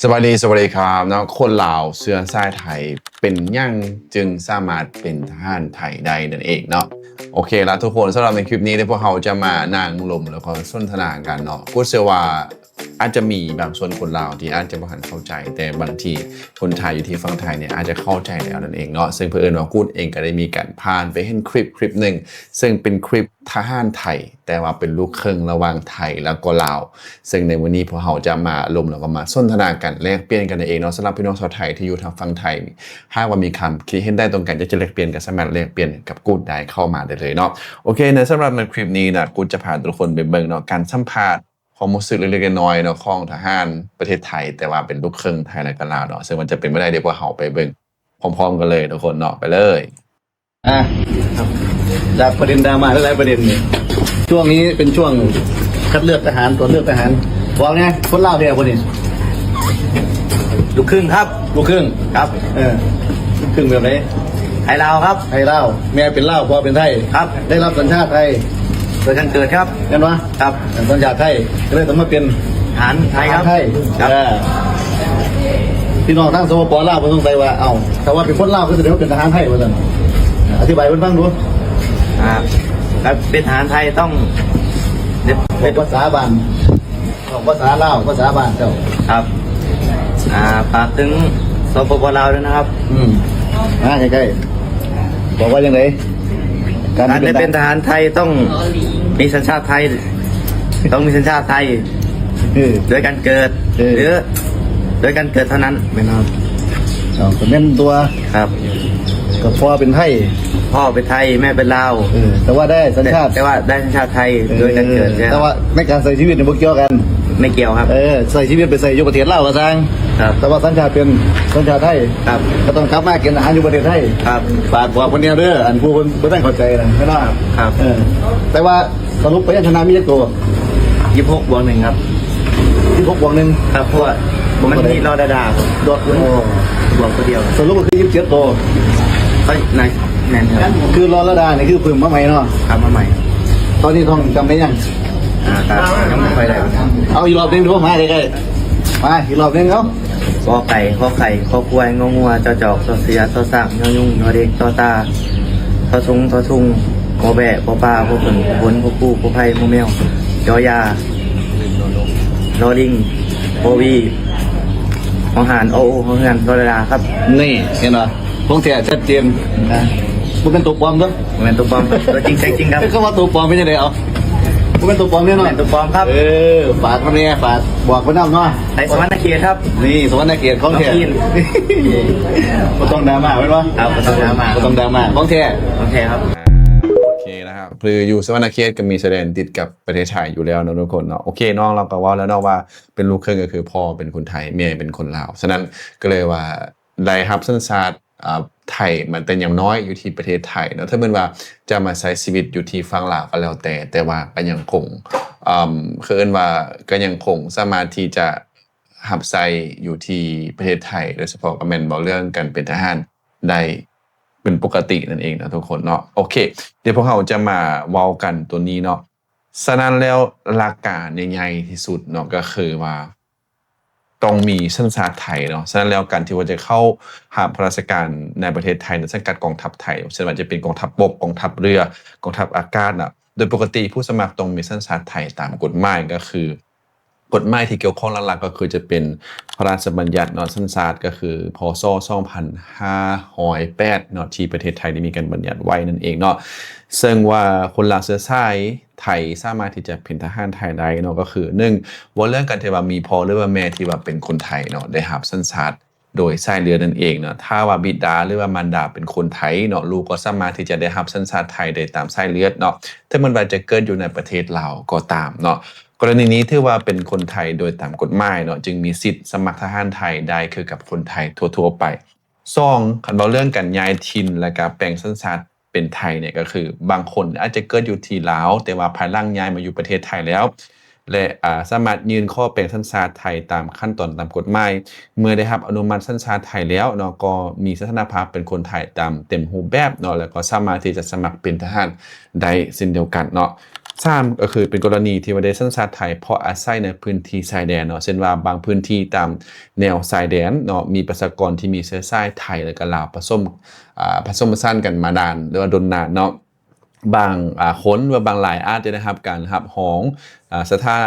ສະບາຍດີ ສະຫວັດດີຄັບເນາະ ຄົນລາວເຊື້ອສາຍໄທເປັນຫຍັງຈຶ່ງສາມາດເປັນທະຫານໄທໄດ້ນັ້ນເອງເນາະ. ໂອເຄລະທຸກຄົນ, ສຳລັບໃນຄລິບນີ້ເດ ພວກເຮົາຈະມານັ່ງລົມ ແລ້ວກໍສົນທະນາກັນເນາະ. ກູດເຊື່ອວ່າອາດຈະມີບາງສ່ວນຄົນລາວທີ່ອາດຈະບໍ່ທັນເຂົ້າໃຈ, ແຕ່ບາງທີຄົນໄທຢູ່ທີ່ຝັ່ງໄທນີ້ອາດຈະເຂົ້າໃຈແລ້ວນັ້ນເອງເນາະ. ເຊິ່ງເຜີອິນວ່າກູດເອງກໍໄດ້ມີການຜ່ານໄປເຫັນຄລິບຄລິບໜຶ່ງ ເຊິ່ງເປັນຄລິບທະຫານໄທ ແຕ່ວ່າເປັນລູກເຄິ່ງລະຫວ່າງໄທແລ້ວກໍລາວ. ເຊິ່ງໃນມື້ນີ້ພວກເຮົາຈະມາລົມ ແລ້ວກໍມາສົນທະນາກັນ ແລກປ່ຽນກັນນັ້ນເອງເນາະ. ສຳລັບພີ່ນ້ອງຊາວໄທທີ່ຢູ່ທາງຝັ່ງໄທ ຫາກວ່າມີຄຳຄິດເຫັນໃດຕາງກັນ ຢາກຈະແລກປ່ຽນ ກໍສາມາດແລກປ່ຽນກັບກູດໄດ້ ເຂົ້າມາໄດ້ເລີຍເນາະ. ໂອເຄ ໃນສຳລັບໃນຄລິບນີ້ນະ ກູດຈະພາທຸກຄົນໄປເບິ່ງເນາະ ການສຳພາດຄວາມຮູ້ສຶກເລັກໆນ້ອຍໆເນາະ ຂອງທະຫານປະເທດໄທ ແຕ່ວ່າເປັນລູກເຄິ່ງໄທ ແລະ ກໍລາວເນາະ. ເຊິ່ງມັນຈະເປັນໄປໄດ້ ດຽວພວກເຮົາໄປເບິ່ງພ້ອມໆກັນເລີຍທຸກຄົນເນາະ. ໄປເລີຍ. ອ່ະ ຈາກປະເດັນດຣາມາຫຼາຍໆປະເດັນນີ້ ຊ່ວງນີ້ເປັນຊ່ວງຄັດເລືອກທະຫານ ກວດເລືອກທະຫານ. ບອກແດ່ ຄົນລາວແທ້ບໍ່ນີ້? ລູກຄຶ່ງຄັບ. ລູກຄຶ່ງ? ຄັບ. ເອີ ລູກຄຶ່ງແບບໃດ? ໄທລາວຄັບ. ໄທລາວ ແມ່ເປັນລາວ ພໍ່ເປັນໄທ. ຄັບ. ໄດ້ຮັບສັນຊາດໄທໂດຍການເກີດຄັບ. ແມ່ນບໍ່? ຄັບ. ສັນຊາດໄທ ກໍເລີຍຕ້ອງມາເປັນ ທະຫານໄທຄັບ. ທະຫານໄທ. ຄັບ. ເອີ ພີ່ນ້ອງທາງ ສປປ ລາວ ເພິ່ນສົງໄສວ່າ ເອົ້າ ຖ້າວ່າເປັນຄົນລາວ ຄືຊິໄດ້ມາເປັນທະຫານໄທວ່າຊັ້ນ. ອະທິບາຍເພິ່ນຟັງດູ. ອ່າ ການເປັນທະຫານໄທຕ້ອງ ເວົ້າພາສາບ້ານ ເວົ້າພາສາລາວ ພາສາບ້ານເຈົ້າ. ຄັບ. ອ່າ ຝາກເຖິງ ສປປ ລາວ ດ້ວຍນະຄັບ. ອືມ ມາໃກ້ໆ ບອກວ່າຈັ່ງໃດ? ການ ການໄດ້ເປັນ ເປັນທະຫານໄທຕ້ອງມີສັນຊາດໄທ ຕ້ອງມີສັນຊາດໄທ ເອີ ໂດຍການເກີດ ເອີ ຫຼືໂດຍການເກີດເທົ່ານັ້ນ. ແມ່ນບໍ່? ເອົາ ກໍແມ່ນຕົວະ. ຄັບ. ກໍພໍ່ເປັນໄທ ພໍ່ເປັນໄທ ແມ່ເປັນລາວ. ເອີ ແຕ່ວ່າໄດ້ສັນຊາດ ແຕ່ ແຕ່ວ່າໄດ້ສັນຊາດໄທ ເອີ ໂດຍການເກີດ. ແຕ່ວ່າໃນການໃຊ້ຊີວິດນີ້ບໍ່ກ່ຽວກັນ. ບໍ່ກ່ຽວຄັບ. ເອີ ໃຊ້ຊີວິດໄປໃຊ້ຢູ່ປະເທດລາວກໍຊ່າງ. ຄັບ. ແຕ່ວ່າສັນຊາດເປັນສັນຊາດໄທ. ຄັບ. ກໍຕ້ອງກັບມາກິນອາຫານຢູ່ປະເທດໄທ. ຄັບ. ຝາກບອກເພິ່ນແດ່ເດີ ອັນຜູ້ເພິ່ນບໍ່ທັນເຂົ້າໃຈນະ ເຫັນບໍ່? ຄັບ. ເອີ ແຕ່ວ່າ ສະຫຼຸບໄປຍັງຊະນະມີຈັກໂຕ? ຊາວຫົກບວກໜຶ່ງຄັບ. ຊາວຫົກບວກໜຶ່ງ? ຄັບ. ເພາະວ່າມັນມີລໍດາດາ ດອດ ໂອ້ ບວກໂຕດຽວ. ສະຫຼຸບກໍຄືຊາວເຈັດໂຕ. ກໍ ນະ ແມ່ນຄັບ. ຄືລໍລະດານີ້ຄືເພີ່ມມາໃໝ່ເນາະ? ຄັບ ມາໃໝ່. ຕອນນີ້ທ່ອງຈຳໄດ້ຍັງ? ອ່າ ກໍຍັງບໍ່ຄ່ອຍໄດ້. ເອົາອີກລອບໜຶ່ງດູ ມາໃກ້ໆ ມາອີກລອບໜຶ່ງ ເອົາ. ກ ໄກ່ ຂໍໄຂ່ ຄອຄວາຍ ງ ງົວ ຈ ຈອກ ຊ ເສືອ ຊ ຊ້າງ ຍ ຍຸງ ຍ ເດັກ ຕ ຕາ ທ ທຸງ ທໍ ທຸງ ບ ແບ ປ ປາ ພໍ ຜຶ້ງ ພໍ ຜົນ ພໍ ພູ ພໍ ໄພ ມໍ ແມວ ຢ ຢາ ລໍ ລິງ ວ ວີ ຫໍ ຫານ ອ ໂອ ຮ ເຮືອນ ລໍ ດາ ດາ ຄັບ. ນີ້ ເຫັນບໍ່? ຂອງແທ້ຊັດເຈນ. ບໍ່ແມ່ນໂຕປອມເດີ. ບໍ່ແມ່ນໂຕປອມ ຕົວຈິງແສງຈິງຄັບ. ເອີ ຄຳວ່າໂຕປອມເປັນຈັ່ງໃດເອົາ? ບໍ່ແມ່ນໂຕປອມແນ່ນອນ. ບໍ່ແມ່ນໂຕປອມຄັບ. ເອີ ຝາກນຳແດ່ ຝາກບອກເພິ່ນນຳເນາະ. ໄທສະຫວັນນະເຂດຄັບ. ນີ້ສະຫວັນນະເຂດຂອງແທ້. ບໍ່ຕ້ອງດຣາມາແມ່ນບໍ່? ຄັບ ບໍ່ຕ້ອງດຣາມາ ບໍ່ຕ້ອງດຣາມາ ຂອງແທ້ ຂອງແທ້ຄັບ. ໂອເຄນະຄັບ ຄືຢູ່ສະຫວັນນະເຂດກໍມີຊາຍແດນຕິດກັບປະເທດໄທຢູ່ແລ້ວເນາະທຸກຄົນເນາະ. ໂອເຄ ນ້ອງລາວກໍເວົ້າແລ້ວເນາະວ່າເປັນລູກເຄິ່ງ ກໍຄືພໍ່ເປັນຄົນໄທ ແມ່ເປັນຄົນລາວ. ສະນັ້ນກໍເລີຍວ່າໄດ້ຮັບສັນຊາດ ອ່າ ໄທມາແຕ່ຍັງນ້ອຍຢູ່ທີ່ປະເທດໄທເນາະ. ເຖິງແມ່ນວ່າຈະມາໃຊ້ຊີວິດຢູ່ທີ່ຝັ່ງລາວກໍແລ້ວແຕ່ ແຕ່ວ່າກໍຍັງຄົງ ເອີ້ມ ເຂົາເອີ້ນວ່າກໍຍັງຄົງສາມາດທີ່ຈະຮັບໃຊ້ຢູ່ທີ່ປະເທດໄທ ໂດຍສະເພາະກໍແມ່ນເວົ້າເລື່ອງການເປັນທະຫານໄດ້ເປັນປົກກະຕິນັ້ນເອງເນາະທຸກຄົນເນາະ. ໂອເຄ ດຽວພວກເຮົາຈະມາເວົ້າກັນຕົວນີ້ເນາະ. ສະນັ້ນແລ້ວ ຫຼັກການໃຫຍ່ໆທີ່ສຸດເນາະ ກໍຄືວ່າ ຕ້ອງມີສັນຊາດໄທເນາະ. ສະນັ້ນແລ້ວ ການທີ່ວ່າຈະເຂົ້າຮັບຂ້າລາຊະການໃນປະເທດໄທ ໃນສັງກັດກອງທັບໄທ ເຊັ່ນວ່າຈະເປັນກອງທັບບົກ, ກອງທັບເຮືອ, ກອງທັບອາກາດນະ, ໂດຍປົກກະຕິຜູ້ສະໝັກຕ້ອງມີສັນຊາດໄທຕາມກົດໝາຍ. ກໍຄືກົດໝາຍທີ່ກ່ຽວຂ້ອງຫຼັກໆ ກໍຄືຈະເປັນພະລາຊະບັນຍັດເນາະ ສັນຊາດ ກໍຄື ພ.ສ. ສອງພັນຫ້າຮ້ອຍແປດເນາະ ທີ່ປະເທດໄທໄດ້ມີການບັນຍັດໄວ້ນັ້ນເອງເນາະ. ເຊິ່ງວ່າຄົນລາວເຊື້ອສາຍ ໄທສາມາດທີ່ຈະເປັນທະຫານໄທໄດ້ເນາະ ກໍຄື ໜຶ່ງ ເວົ້າເລື່ອງການທີ່ວ່າມີພໍ່ ຫຼືວ່າແມ່ທີ່ວ່າເປັນຄົນໄທເນາະ ໄດ້ຮັບສັນຊາດໂດຍສາຍເລືອດນັ້ນເອງເນາະ. ຖ້າວ່າບິດາ ຫຼືວ່າມານດາເປັນຄົນໄທເນາະ ລູກກໍສາມາດທີ່ຈະໄດ້ຮັບສັນຊາດໄທໄດ້ຕາມສາຍເລືອດເນາະ ເຖິງແມ່ນວ່າຈະເກີດຢູ່ໃນປະເທດລາວກໍຕາມເນາະ. ກໍລະນີນີ້ຖືວ່າເປັນຄົນໄທໂດຍຕາມກົດໝາຍເນາະ ຈຶ່ງມີສິດສະໝັກທະຫານໄທໄດ້ຄືກັບຄົນໄທທົ່ວໆໄປ. ສອງ ຄັນເວົ້າເລື່ອງການຍ້າຍຖິ່ນ ແລະກະແປງສັນຊາດ ເປັນໄທນີ້ ກໍຄືບາງຄົນອາດຈະເກີດຢູ່ທີ່ລາວ ແຕ່ວ່າພາຍຫຼັງຍ້າຍມາຢູ່ປະເທດໄທແລ້ວ ແລະ ອາ ສາມາດຍື່ນຂໍແປງສັນຊາດໄທຕາມຂັ້ນຕອນຕາມກົດໝາຍ. ເມື່ອໄດ້ຮັບອະນຸມັດສັນຊາດໄທແລ້ວເນາະ ກໍມີສະຖານະພາບເປັນຄົນໄທຕາມເຕັມຮູບແບບເນາະ ແລ້ວກໍສາມາດທີ່ຈະສະໝັກເປັນທະຫານໄດ້ເຊັ່ນດຽວກັນເນາະ. ສາມ ກໍຄືເປັນກໍລະນີທີ່ວ່າໄດ້ສັນຊາດໄທ ເພາະອາໄສໃນພື້ນທີ່ຊາຍແດນເນາະ ເຊັ່ນວ່າບາງພື້ນທີ່ຕາມແນວຊາຍແດນເນາະ ມີປະຊາກອນທີ່ມີເຊື້ອສາຍໄທ ແລ້ວກໍລາວປະສົມ ອາ ປະສົມປະສານກັນມານານ ຫຼືວ່າດົນນານເນາະ. ບາງ ອາ ຄົນ ຫຼືວ່າບາງລາຍອາດຈະໄດ້ຮັບການຮັບຮອງ ອາ ສະຖາ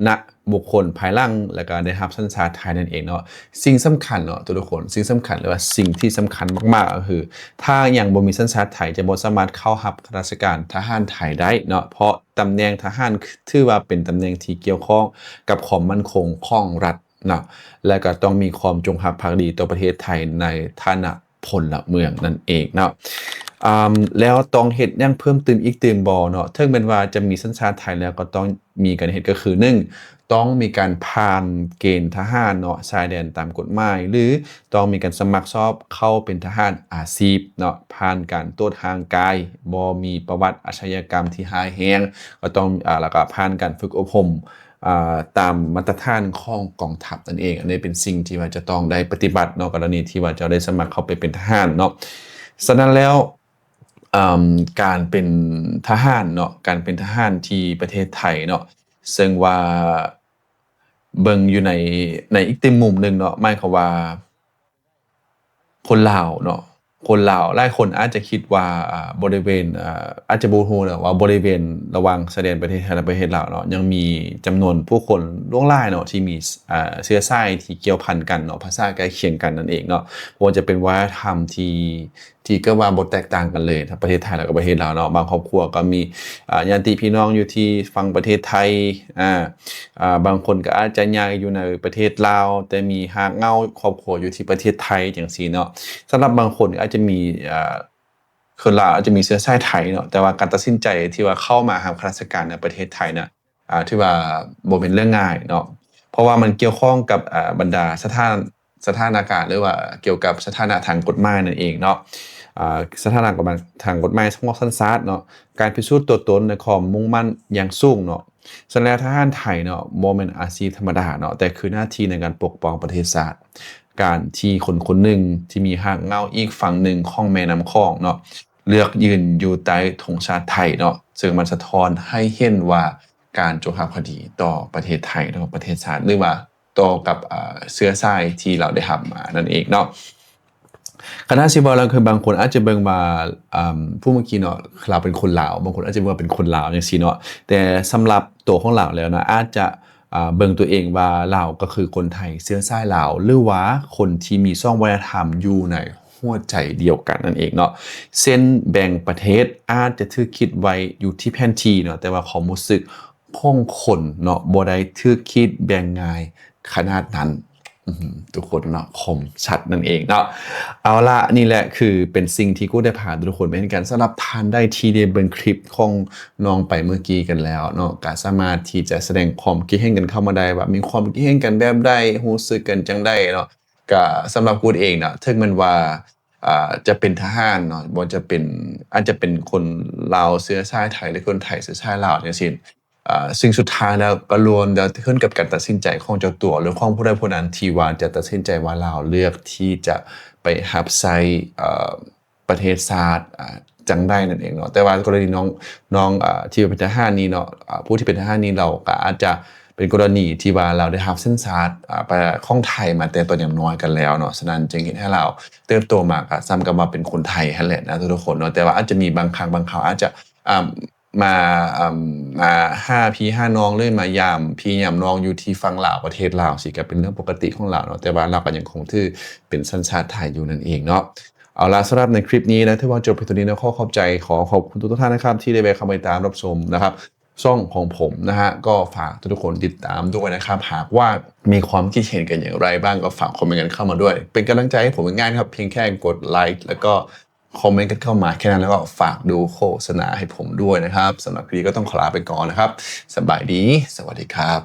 ນະບຸກຄົນພາຍຫຼັງ ແລ້ວກໍໄດ້ຮັບສັນຊາດໄທນັ້ນເອງເນາະ. ສິ່ງສຳຄັນເນາະທຸກໆຄົນ ສິ່ງສຳຄັນ ຫຼືວ່າສິ່ງທີ່ສຳຄັນມາກໆ ກໍຄື ຖ້າຍັງບໍ່ມີສັນຊາດໄທ ຈະບໍ່ສາມາດເຂົ້າຮັບຂ້າລາຊະການທະຫານໄທໄດ້ເນາະ ເພາະຕຳແໜ່ງທະຫານ ຖືວ່າເປັນຕຳແໜ່ງທີ່ກ່ຽວຂ້ອງກັບຄວາມໝັ້ນຄົງຂອງລັດເນາະ ແລະ ກໍຕ້ອງມີຄວາມຈົງຮັກພັກດີຕໍ່ປະເທດໄທໃນຖານະ ພົນລະເມືອງນັ້ນເອງເນາະ. ອາ ແລ້ວຕ້ອງເຮັດຫຍັງເພີ່ມຕື່ມອີກຕື່ມບໍ່ເນາະ? ເຖິງແມ່ນວ່າຈະມີສັນຊາດໄທແລ້ວ ກໍຕ້ອງມີການເຮັດ ກໍຄື ໜຶ່ງ ຕ້ອງມີການຜ່ານເກນທະຫານເນາະ ຊາຍແດນຕາມກົດໝາຍ ຫຼື ຕ້ອງມີການສະໝັກສອບເຂົ້າເປັນທະຫານອາຊີບເນາະ ຜ່ານການກວດຮ່າງກາຍ ບໍ່ມີປະຫວັດອາຊະຍາກຳທີ່ຮ້າຍແຮງ ກໍຕ້ອງ ອາ ແລ້ວກໍຜ່ານການຝຶກອົບຮົມ ອາ ຕາມມາດຕະຖານຂອງກອງທັບນັ້ນເອງ. ອັນນີ້ເປັນສິ່ງທີ່ວ່າຈະຕ້ອງໄດ້ປະຕິບັດເນາະ ກໍລະນີທີ່ວ່າເຈົ້າໄດ້ສະໝັກເຂົ້າໄປເປັນທະຫານເນາະ. ສະນັ້ນແລ້ວ ອາ ການເປັນທະຫານເນາະ ການເປັນທະຫານທີ່ປະເທດໄທເນາະ ເຊິ່ງວ່າເບິ່ງຢູ່ໃນ ໃນອີກຕິມມຸມໜຶ່ງເນາະ ໝາຍຄວາມວ່າ ຄົນລາວເນາະ ຄົນລາວຫຼາຍຄົນອາດຈະຄິດວ່າ ອາ ບໍລິເວນ ອາ ອາດຈະບໍ່ຮູ້ນະວ່າ ບໍລິເວນລະຫວ່າງຊາຍແດນປະເທດໄທ ແລະ ປະເທດລາວເນາະ ຍັງມີຈຳນວນຜູ້ຄົນຫຼວງຫຼາຍເນາະ ທີ່ມີ ອາ ເຊື້ອສາຍທີ່ກ່ຽວພັນກັນເນາະ ພາສາໃກ້ຄຽງກັນນັ້ນເອງເນາະ. ບໍ່ວ່າຈະເປັນວັດທະນະທຳທີ່ ທີ່ກໍວ່າບໍ່ແຕກຕ່າງກັນເລີຍ ປະເທດໄທ ແລ້ວກໍປະເທດລາວເນາະ. ບາງຄອບຄົວກໍມີ ອາ ຍາດຕິພີ່ນ້ອງຢູ່ທີ່ຝັ່ງປະເທດໄທ ອາ ອາ ບາງຄົນກໍອາດຈະຍ້າຍຢູ່ໃນປະເທດລາວ ແຕ່ມີຮາກເຫງົ້າຄອບຄົວຢູ່ທີ່ປະເທດໄທ ຈັ່ງຊີ້ເນາະ. ສຳລັບບາງຄົນກໍອາດຈະມີ ອາ ຄົນລາວອາດຈະມີເຊື້ອສາຍໄທເນາະ ແຕ່ວ່າການຕັດສິນໃຈທີ່ວ່າເຂົ້າມາຮັບຂ້າລາຊະການໃນປະເທດໄທນະ ອາ ຖືວ່າບໍ່ແມ່ນເລື່ອງງ່າຍເນາະ ເພາະວ່າມັນກ່ຽວຂ້ອງກັບ ອາ ບັນດາສະຖານ ສະຖານະການ ຫຼືວ່າກ່ຽວກັບສະຖານະທາງກົດໝາຍນັ້ນເອງເນາະ ອາ ສະຖານະການທາງກົດໝາຍ ສະໝັກສັນຊາດເນາະ ການພິສູດຕົວຕົນ ແລະ ຄວາມມຸ່ງໝັ້ນຢ່າງສູງເນາະ. ສະນັ້ນແລ້ວ ທະຫານໄທເນາະ ບໍ່ແມ່ນອາຊີບທຳມະດາເນາະ ແຕ່ຄືໜ້າທີ່ໃນການປົກປ້ອງປະເທດຊາດ. ການທີ່ຄົນຄົນໜຶ່ງທີ່ມີຮາກເຫງົ້າອີກຝັ່ງໜຶ່ງຂອງແມ່ນ້ຳຂອງເນາະ ເລືອກຢືນຢູ່ໃຕ້ທຸງຊາດໄທເນາະ ເຊິ່ງມັນສະທ້ອນໃຫ້ເຫັນວ່າ ການຈົງຮັກພັກດີຕໍ່ປະເທດໄທ ຫຼືວ່າປະເທດຊາດ ຫຼືວ່າຕໍ່ກັບ ອາ ເຊື້ອສາຍທີ່ລາວໄດ້ຮັບມານັ້ນເອງເນາະ. ຄະນະຊິເວົ້າແລ້ວ ຄືບາງຄົນອາດຈະເບິ່ງວ່າ ອາ ຜູ້ເມື່ອກີ້ເນາະ ລາວເປັນຄົນລາວ ບາງຄົນອາດຈະເບິ່ງວ່າເປັນຄົນລາວຈັ່ງຊີ້ເນາະ ແຕ່ສຳລັບຕົວຂອງລາວແລ້ວນະ ອາດຈະ ອາ ເບິ່ງຕົວເອງວ່າລາວກໍຄືຄົນໄທເຊື້ອສາຍລາວ ຫຼືວ່າຄົນທີ່ມີສອງວັດທະນະທຳຢູ່ໃນຫົວໃຈດຽວກັນນັ້ນເອງເນາະ. ເຊັ່ນແບ່ງປະເທດອາດຈະຖືກຂີດໄວ້ຢູ່ທີ່ແຜນທີ່ເນາະ ແຕ່ວ່າຄວາມຮູ້ສຶກຂອງຄົນເນາະ ບໍ່ໄດ້ຖືກຂີດແບ່ງງ່າຍຂະໜາດນັ້ນ. ອືມ ທຸກຄົນເນາະ ຄົມຊັດນັ້ນເອງເນາະ. ເອົາລະ ນີ້ແຫຼະຄືເປັນສິ່ງທີ່ກູໄດ້ພາທຸກຄົນໄປເຫັນກັນ. ສຳລັບທ່ານໃດທີ່ໄດ້ເບິ່ງຄລິບຂອງນ້ອງໄປເມື່ອກີ້ກັນແລ້ວເນາະ ກໍສາມາດທີ່ຈະສະແດງຄວາມຄິດເຫັນກັນເຂົ້າມາໄດ້ວ່າ ມີຄວາມຄິດເຫັນກັນແບບໃດ ຮູ້ສຶກກັນຈັ່ງໃດເນາະ. ກະສຳລັບກູດເອງນະ ເຖິງແມ່ນວ່າ ອາ ຈະເປັນທະຫານເນາະ ບໍ່ຈະເປັນ ອາດຈະເປັນຄົນລາວເຊື້ອສາຍໄທ ຫຼື ຄົນໄທເຊື້ອສາຍລາວຈັ່ງຊີ້ ອາ ສິ່ງສຸດທ້າຍແລ້ວກໍລ້ວນແລ້ວຂຶ້ນກັບການຕັດສິນໃຈຂອງເຈົ້າຕົວ ຫຼື ຂອງຜູ້ໃດຜູ້ນັ້ນ ທີ່ວ່າຈະຕັດສິນໃຈວ່າລາວເລືອກທີ່ຈະໄປຮັບໃຊ້ ເອີ ປະເທດຊາດ ອາ ຈັ່ງໃດນັ້ນເອງເນາະ. ແຕ່ວ່າກໍລະນີນ້ອງ ນ້ອງ ອາ ທີ່ເປັນທະຫານນີ້ເນາະ ອາ ຜູ້ທີ່ເປັນທະຫານນີ້ ລາວກໍອາດຈະເປັນກໍລະນີທີ່ວ່າລາວໄດ້ຮັບສັນຊາດ ອາ ປະ ຂອງໄທມາແຕ່ຕອນຍັງນ້ອຍກັນແລ້ວເນາະ. ສະນັ້ນຈຶ່ງເຮັດໃຫ້ລາວເຕີບໂຕມາກໍສ່ຳກັບວ່າເປັນຄົນໄທຫັ້ນແຫຼະນະທຸກໆຄົນເນາະ. ແຕ່ວ່າອາດຈະມີບາງຄັ້ງບາງຄາວອາດຈະ ອາ ມາ ອາ ມາຫາພີ່ຫານ້ອງ ຫຼື ມາຢາມພີ່ຢາມນ້ອງຢູ່ທີ່ຝັ່ງລາວ ປະເທດລາວຊີ້ ກໍເປັນເລື່ອງປົກກະຕິຂອງລາວເນາະ. ແຕ່ວ່າລາວກໍຍັງຄົງຖືເປັນສັນຊາດໄທຢູ່ນັ້ນເອງເນາະ. ເອົາລະ ສຳລັບໃນຄລິບນີ້ນະ ຖືວ່າຈົບພຽງເທົ່ານີ້ນະ. ຂໍຂອບໃຈ ຂໍຂອບຄຸນທຸກໆທ່ານນະຄັບ ທີ່ໄດ້ແວະເຂົ້າມາຕິດຕາມຮັບຊົມນະຄັບ ຊ່ອງຂອງຜົມນະຮະ. ກໍຝາກທຸກໆຄົນຕິດຕາມດ້ວຍນະຄັບ. ຫາກວ່າມີຄວາມຄິດເຫັນກັນຢ່າງໃດບ້າງ ກໍຝາກຄອມເມັນກັນເຂົ້າມາດ້ວຍ ເປັນກຳລັງໃຈໃຫ້ຜົມງ່າຍໆນະຄັບ. ພຽງແຄ່ກົດໄລ ແລ້ວກໍຄອມເມັນກັນເຂົ້າມາແຄ່ນັ້ນ ແລ້ວກໍຝາກດູໂຄສະນາໃຫ້ຜົມດ້ວຍນະຄັບ. ສຳລັບຄລິບນີ້ກໍຕ້ອງຂໍລາໄປກ່ອນນະຄັບ. ສະບາຍດີ ສະຫວັດດີຄັບ.